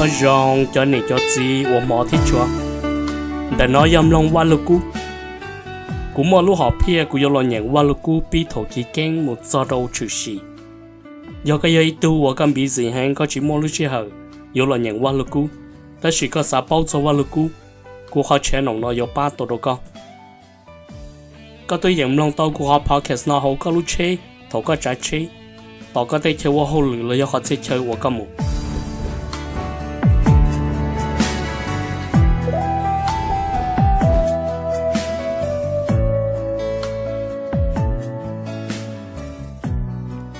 Nyob zoo cov niam cov txiv uas hmov thiab tshua, ntawm no yog mloog Vaj Lug Kub. Kuv muaj lub hom phiaj kuv yuav los nyeem Vaj Lug Kub pib thaum chiv keeb mus txog rau tshwm sim. Yog koj yog ib tug uas koj busy heev koj tsis muaj lub sij hawm yuav los nyeem Vaj Lug Kub, tab sis koj xav paub txog Vaj Lug Kub, kuv qhov channel no yuav pab tau rau koj. Koj twb yeem mloog tau kuv qhov podcast no hauv koj lub tsheb thaum koj tsav tsheb, tom koj tej chaw ua hauj lwm los yog qhov txhia chaw uas koj mus.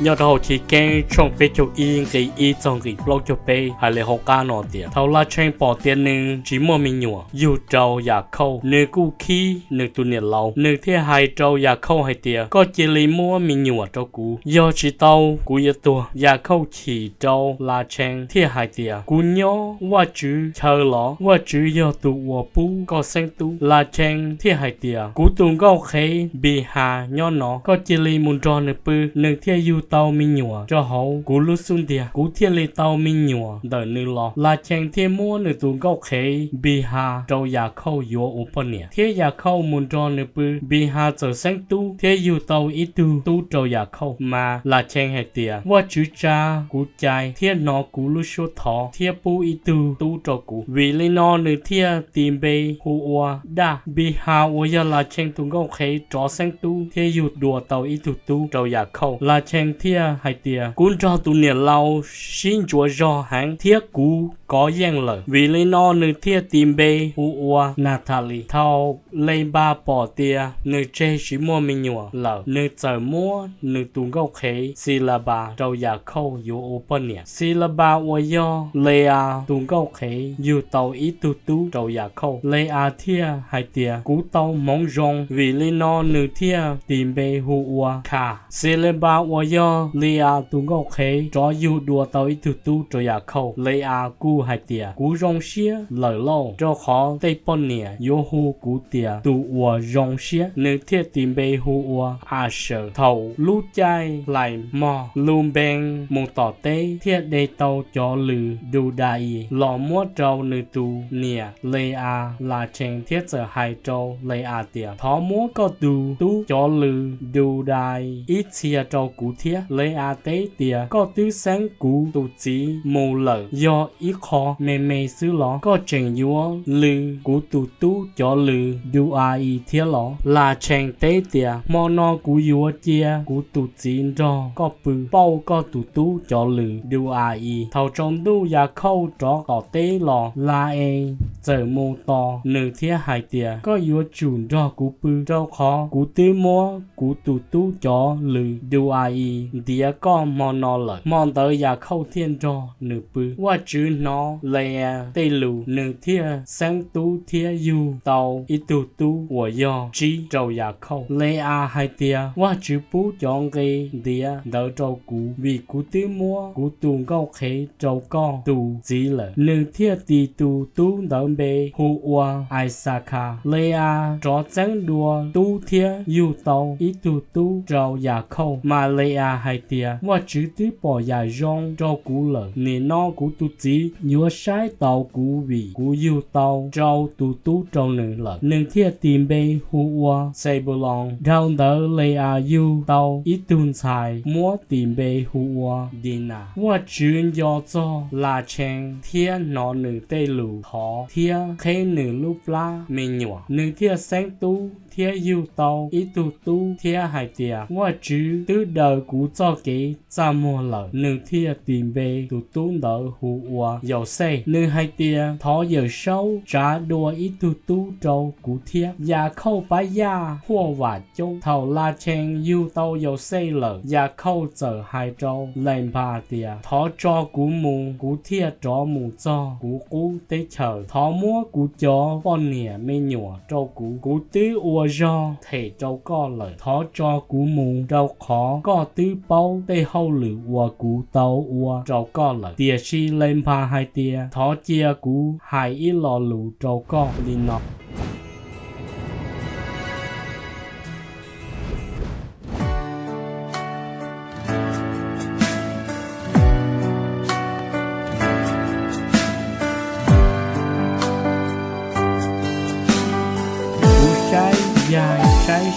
Nyob rau hauv Chiv Keeb tshooj peb caug ib nqe ib txog nqe plaub caug peb hais li hauv qab no tias, thaum Laj Tsheej pom tias nws tsis muaj me nyuam yug rau Yam Khauj, nws kuj khib nws tus niam laus. Nws thiaj hais rau Yam Khauj hais tias, koj cia li muab me nyuam rau kuv, yog tsis tau kuv yuav tuag. Yam Khauj chim rau Laj Tsheej thiaj hais tias, kuv nyob Vajtswv chaw los? Vajtswv yog tus uas pub koj xeeb tub. Laj Tsheej thiaj hais tias, kuv tus nkauj qhev Npis Has nyob no, koj cia li mus nrog nws pw. Nws thiaj yug tau me nyuam rau hauv kuv lub xub ntiag, kuv thiaj li tau me nyuam ntawm nws los. Laj Tsheej thiaj muab nws tus nkauj qhev Npis Has rau Yam Khauj yuav ua poj niam, thiab Yam Khauj mus nrog nws pw. Npis Has txawm xeeb tub thiab yug tau ib tug tub rau Yam Khauj. Mas Laj Tsheej hais tias, Vajtswv tsa kuv cai thiab hnov kuv lub suab thov thiab pub ib tug tub rau kuv. Vim li no nws thiaj tis npe hu ua Daj. Npis Has uas yog Laj Tsheej tus nkauj qhev rov xeeb tub thiab yug dua tau ib tug tub rau Yam Khauj. Laj Tsheej thiaj hais tias, kuv nrog tus niam laus sib ntsuas zog heev thiab kuv kov yeej lawm. Vim li no nws thiaj tis npe hu ua Nas Thas Lis. Thaum Lees Npas pom tias nws tseg tsis muaj me nyuam lawm, nws txawm muab nws tus nkauj qhev Xis Las Npas rau Yam Khauj yuav ua poj niam. Xis Las Npas uas yog Lees As tus nkauj qhev yug tau ib tug tub rau Yam Khauj. Lees As thiaj hais tias, kuv tau hmoov zoo. Vim li no nws thiaj tis npe hu ua Khas. Xis Las Npas uas yog Lees As tus nkauj qhev rov yug dua tau ib tug tub rau Yam Khauj. Lees As kuj hais tias, kuv zoo siab lawm lauj, rau qhov tej poj niam yuav hu kuv tias tus uas zoo siab. Nws thiaj tis npe hu ua As Saws. Thaum lub caij hlais hmo, Lus Npees mus tom teb thiaj de tau cov lws Du Dais los muab rau nws tus niam Lees As Las Tsheej thiab txawm hais rau Lees As tias, thov muab koj tus tub cov lws Du Dais ib txhia rau kuv thiab. Lees As teb tias, koj twb xeeb kuv tus txiv mus lawm yog ib qho me me xwb los? Koj tseem yuav lws kuv tus tub cov lws Du As Is thiab los? Las Tsheej teb tias, hmo no kuv yuav cia kuv tus txiv nrog koj pw, pauj koj tus tub cov lws Du As Is. Thaum tsaus ntuj Yam Khauj rov tom teb los, Las Es txawm mus tos nws thiab hais tias, koj yuav tsum nrog kuv pw, rau qhov kuv twb muab kuv tus tub cov lws Du As Is ntiav koj hmo no lawm. Hmo ntawd Yam Khauj thiaj nrog nws pw. Vajtswv hnov Lees As tej lus, nws thiaj xeeb tub thiab yug tau ib tug tub uas yog Tsib rau Yam Khauj. Lees As hais tias, Vajtswv pub cov nqe ntiav ntawd rau kuv, vim kuv twb muab kuv tus nkauj qhev rau koj tus txiv lawm. Nws thiaj tis tus tub ntawd npe hu ua Ixakhas. Lees As rov txeeb dua tub thiab yug tau ib tug tub rau Yam Khauj. Mas Lees As hais tias, Vajtswv twb pom yam zoo rau kuv lawm, nim no kuv tus txiv yuav saib taus kuv vim kuv yug tau rau tus tub rau nws lawm. Nws thiaj tis npe hu ua Xenpuloos. Dhau ntawd Lees As yug tau ib tug ntxhais muab tis npe hu ua Dinas. Vajtswv nco txog Las Tsheej thiab hnov nws tej lus thov thiab qheb nws lub plab me nyuam. Nws thiaj xeeb tub thiab yug tau ib tug tub thiab hais tias, Vajtswv twb daws kuv txoj kev txaj muag lawm. Nws thiaj tis npe tus tub ntawd hu ua Yauxej. Nws hais tias, thov Yawmsaub tsav dua ib tug tub rau kuv thiab. Yam Khauj pab yaj huaj vam coob. Thaum Las Tsheej yug tau Yauxej lawm, Yam Khauj txawm hais rau Lees Npas tias, thov tso kuv mus, kuv thiaj rov mus txog kuv qub teb chaws. Thov muab kuv cov poj niam me nyuam rau kuv, kuv twb ua zog them rau koj lawm. Thov tso kuv mus, rau qhov koj twb paub tej hauj lwm uas kuv tau ua rau koj lawm. Tiam sis Lees Npas hais tias, thov cia kuv hais ib lo lus rau koj li no.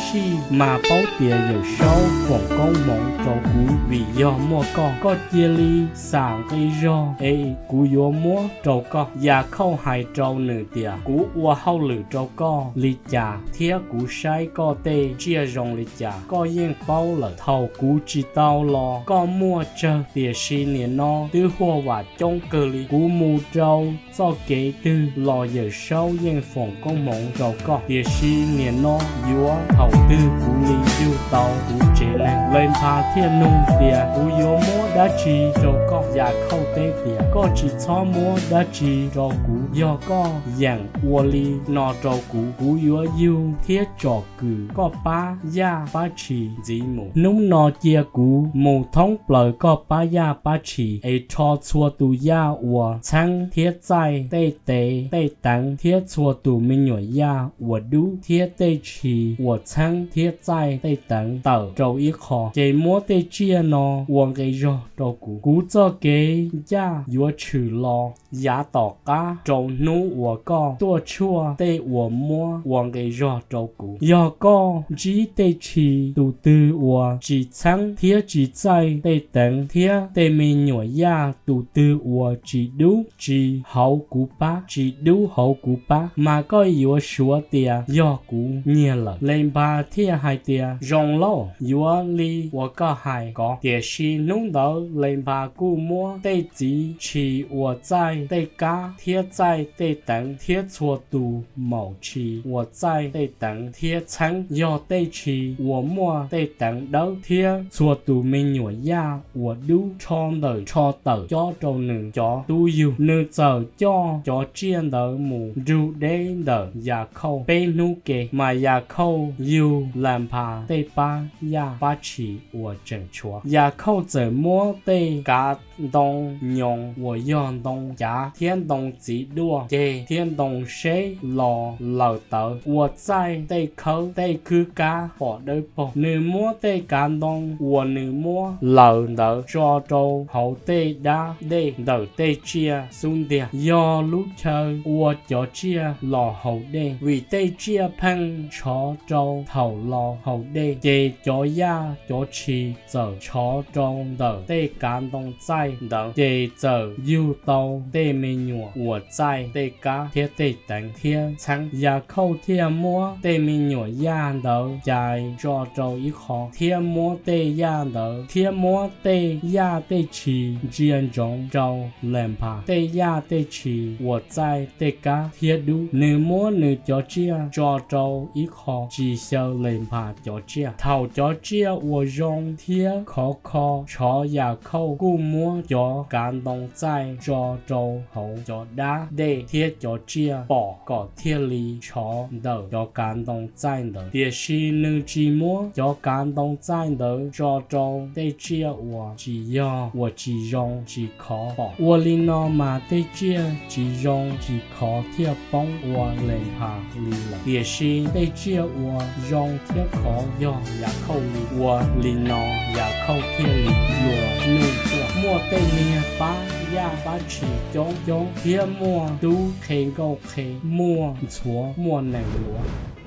sij mas paub tias Yawm Saub foom koob hmoov rau kuv vim yog muaj koj. Koj cia li xam nqi zog es kuv yuav muab rau koj. Yakhauj hais rau nws tias, Kuv ua hauj lwm rau koj li cas thiab kuv saib koj tej tsiaj zoo li cas, koj yeej paub lawm. Thaum kuv tsis tau los, koj muaj tsawg, tiam sis nim no twb huaj vam coob kawg li. Kuv mus rau txoj kev twg los Yawm Saub yeej foom koob hmoov rau koj, tiam sis nim no yuav thaum twg kuv li yug tau kuv tsev neeg? Lenphas thiaj nug tias, Kuv yuav muab dab tsi rau koj? Yakhauj teb tias, Koj tsis txhob muab dab tsi rau kuv. Yog koj yeem ua li no rau kuv, kuv yuav yug thiab tsom kwm koj pab yaj pab tshis ntxiv mus. Hnub no cia kuv mus thoob plaws koj pab yaj pab tshis es rho txhua tus yaj uas txheeb thiab txaij, tej tev tej teev thiab txhua tus me nyuam yaj uas dub thiab tej tshis uas txheeb thiab txaij tej teev tawm rau ib qho, ces muab tej tsiaj no ua nqi zog rau kuv. Kuv txoj kev ncaj yuav tshwm los yav tom qab rau hnub uas koj tuaj tshuaj tej uas muab ua nqi zog rau kuv. Yog koj ntsib tej tshis tus twg uas tsis txheeb thiab tsis txaij tej teev thiab tej me nyuam yaj tus twg uas tsis dub tsis hauv kuv pab, tsis dub hauv kuv pab, mas koj yuav suav tias yog kuv nyiag lawm. Lenphas thiaj hais tias, Zoo lauj, yuav li uas koj hais ko. Tiam sis hnub ntawd Lenphas kuj muab tej txiv tshis uas txaij tej kab thiab txaij tej teev thiab txhua tus maum tshis uas txaij tej teev thiab txheeb, yog tej tshis uas muaj tej teev dawb thiab txhua tus me nyuam yaj uas dub rho ntawm rho tawm cob rau nws cov tub yug. Nws txawm coj cov tsiaj ntawd mus nrug deb ntawm Yakhauj peb hnub ke, mas Yakhauj yug Lenphas tej pab yaj pab tshis uas tseem tshuav. Yakhauj txawm muab tej kav ntoo nyoos uas yog ntoo cav thiab ntoo txiv duaj ceg thiab ntoo seb los laws tawv ua txaij tej khawb tej khwb kab pom dawb paug. Nws muab tej kav ntoo uas nws muab laws ntawd tso rau hauv tej dab dej ntawm tej tsiaj xub ntiag, yog lub chaw ua cov tsiaj los haus dej, vim tej tsiaj pheej tshov rau thaum los haus dej. Ces cov yaj cov tshis txawm tshov rau ntawm tej kav ntoo txaij ntawd, ces txawm yug tau tej me nyuam uas txaij tej kab thiab tej teev thiab txheeb. Yakhauj thiaj muab tej me nyuam yaj ntawd cais tso rau ib qho, thiab muab tej yaj ntawd thiab muab tej yaj tej tshis ntsia ntsoov rau Lenphas tej yaj tej tshis uas txaij tej kab thiab dub. Nws muab nws cov tsiaj tso rau ib qho, tsis xyaw Lenphas cov tsiaj. Thaum cov tsiaj uas zoo thiab khov kho tshov, Yakhauj kuj muab cov kav ntoo txaij tso rau hauv cov dab dej thiab cov tsiaj pom kom thiaj li tshov ntawm cov kav ntoo txaij ntawd. Tiam sis nws tsis muab cov kav ntoo txaij ntawd tso rau tej tsiaj uas tsis yog, uas tsis zoo tsis khov pom. Ua li no mas tej tsiaj tsis zoo tsis khov thiaj poob ua Lenphas li lawm. Tiam sis tej tsiaj uas zoo thiab khov yog Yakhauj li. Ua li no Yakhauj thiaj li luas nuj tuaj. Muaj tej niag pab yaj pab tshis coob coob thiab muaj tub qhe nkauj qhe, muaj ntxhuav muaj nees luav.